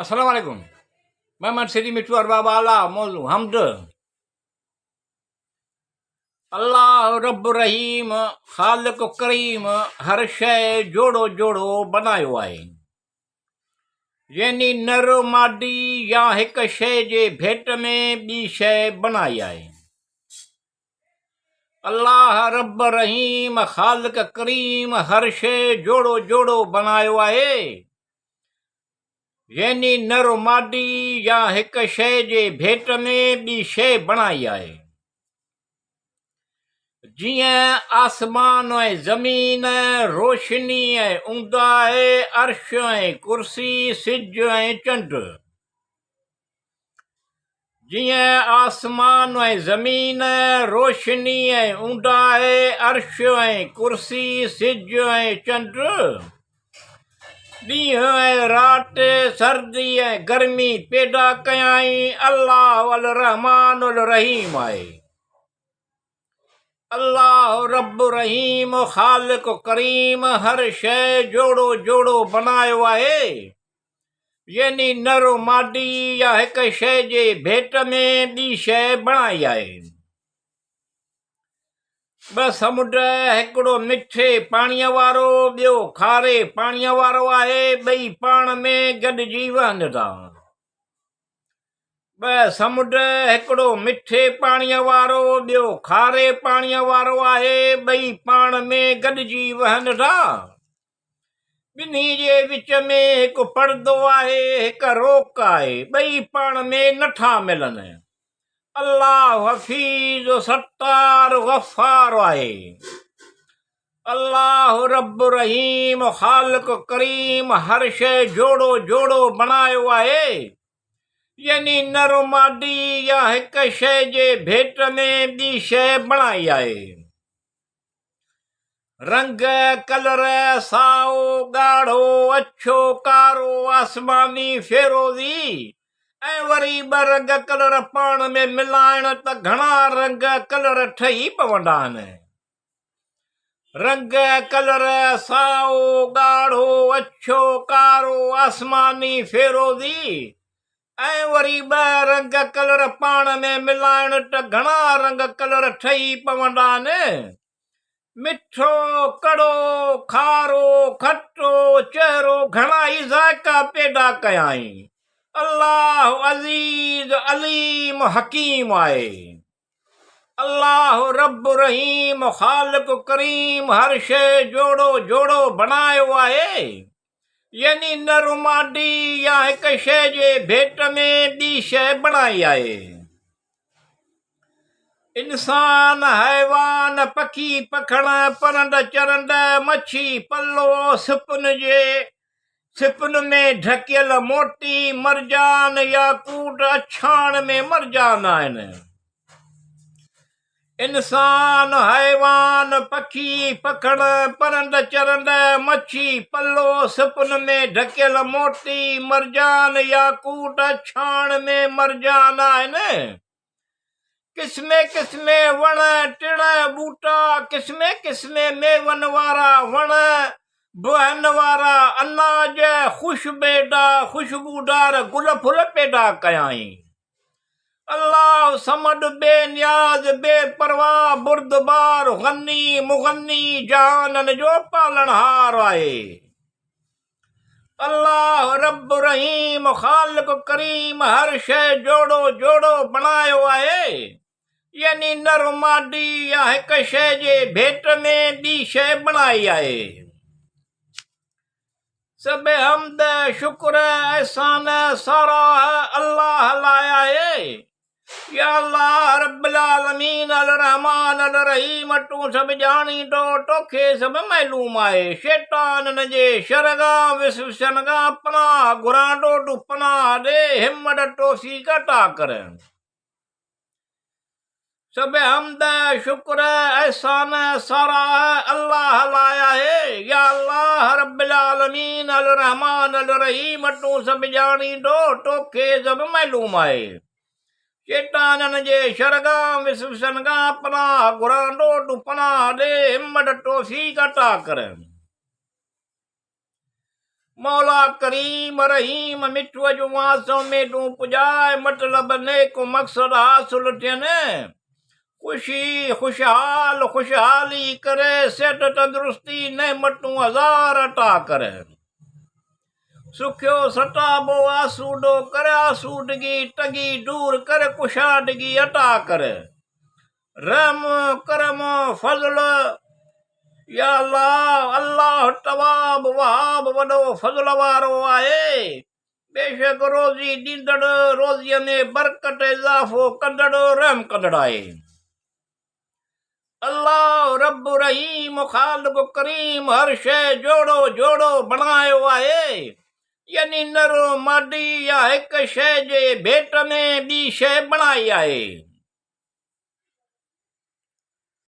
السلام عليڪم محمد سري مٺو ارباب اعليٰ موضوع حمد الله رب رحيم خالق ڪريم هر شيء جوڙو جوڙو بنايو آهي يعني نر مادي يا هڪ شيء جي ڀيٽ ۾ ٻي شيء بنائي آهي الله رب رحيم خالق ڪريم هر شيء جوڙو جوڙو بڻايو آهي يعني نر مادي يا هڪ شيء جي ڀيٽ ۾ ٻي شيء بڻائي آهي جيئن آسمان ۽ زمين روشني ۽ اونداهي عرش ۽ ڪرسي سج ۽ چنڊ جيئن آسمان ۽ زمين، روشني ۽ اونداهي، عرش ۽ ڪرسي، سج ۽ چنڊ، ڏينهن ۽ رات، سردي ۽ گرمي پيدا ڪيائين، الله الرحمان الرحيم آهي. الله رب رحيم خالق ڪريم هر شيء جوڙو جوڙو بنايو آهي. يعني نر مادي يا هڪ شيء جي ڀيٽ ۾ ٻي شيء بڻائي آهي. ٻه سمنڊ، هڪڙو مٺي پاڻيء وارو، ٻيو کاري پاڻيء وارو آهي، ٻئي پاڻ ۾ گڏجي وهن ٿا. ٻه سمنڊ، هڪڙو مٺي پاڻيء وارو، ٻيو کاري پاڻيء وارو آهي، ٻئي پاڻ ۾ گڏجي وهن ٿا. ٻنهي جي وچ ۾ هڪ پڙدو آهي، هڪ روڪ آهي، ٻئي پاڻ ۾ نه ٿا ملن. الله حفيظ، ستار، غفار آهي. الله رب رحيم، خالق ڪريم هر شيء جوڙو جوڙو بڻايو آهي. يعني نر مادي يا هڪ شيء جي ڀيٽ ۾ ٻي شيء بڻائي آهي. رنگ، ڪلر، سائو، ڳاڙهو، اڇو، ڪارو، آسماني، فيروزي ۽ وري ٻه رنگ ڪلر پاڻ ۾ ملائڻ ته گهڻا رنگ ڪلر ٺهي پوندا آهن. رنگ، ڪلر، سائو، ڳاڙهو، اڇو، ڪارو، آسماني، فيروزي ۽ وري ٻه رنگ ڪلر پاڻ ۾ ملائڻ ته گهڻا رنگ ڪلر ٺهي پوندا آهن. مٺو، ڪڙو، کارو، کٽو، چهرو گهڻا ئي ذائقا پيدا ڪيائين. الله عزيز، عليم، حڪيم آهي. الله رب رحيم، خالق ڪريم هر شيء جوڙو جوڙو بڻايو آهي. يعني نر مادي يا هڪ شيء جي ڀيٽ ۾ ٻي شيء بڻائي آهي. انسان، حيوان، پکي پکڻ، پرند چرند، مڇي پلو، سپن جي سپن ۾ ڍڪيل موتي، مرجان، ياقوت، اڇاڻ ۾ مرجان آهن. انسان، حيوان، پکي پکڻ، پرند چرند، مڇي پلو، سپن ۾ ڍڪيل موتي، مرجان، ياقوت، اڇاڻ ۾ مرجان آهن. قسمين قسمين وڻ ٽڻ ٻوٽا، قسمين قسمين ميون وارا وڻ، بهن وارا اناج، خوشبودار گل ڦل پيدا ڪيائين. الله صمد بي نياز، بي پرواهه، بردبار، غني، مغني، جهانن جو پالڻهار آهي. الله رب رحيم خالق ڪريم هر شيء جوڙو جوڙو بڻايو آهي يعني نر مادي يا هڪ شيء جي ڀيٽ ۾ ٻي شيء بڻائي آهي. سڀ حمد، شڪر، احسان، ساراهه الله لاء آهي. يا الله رب العالمين الرحمٰن الرحيم تون سڀ ڄاڻين ٿو توکي سڀ معلوم آهي شيطانن جي شر کان وسوسن کان پناهه گهران ٿو تون پناهه ڏي همت توفيق عطا ڪر سڀ حمد شڪر احسان ساراهه الله لاء آهي يا الله رب العالمين الرحمٰن الرحيم تون سڀ ڄاڻين ٿو توکي سڀ معلوم آهي شيطانن جي شر کان، وسوسن کان پناهه گهران ٿو، تون پناهه ڏي، همت توفيق عطا ڪر. مولا ڪريم رحيم مٺوء جون آسون اميدون پڄائي مطلب نيڪ مقصد حاصل ٿين. خوشي خوشحال خوشحالي ڪري صحت تندرستي نعمتون هزار عطا ڪري. سکيو ستابو آسودو ڪر آسودگي تنگي دور ڪر ڪشادگي عطا ڪر. رحم ڪرم فضل يا الله الله تواب وهاب وڏو فضل وارو آهي بيشڪ روزي ڏيندڙ روزيء ۾ برڪت اضافو ڪندڙ رحم ڪندڙ آهي الله رب رحيم خالق ڪريم هر شيء جوڙو جوڙو بڻايو آهي يعني نر مادي يا هڪ شيء جي ڀيٽ ۾ ٻي شيء بڻائي آهي.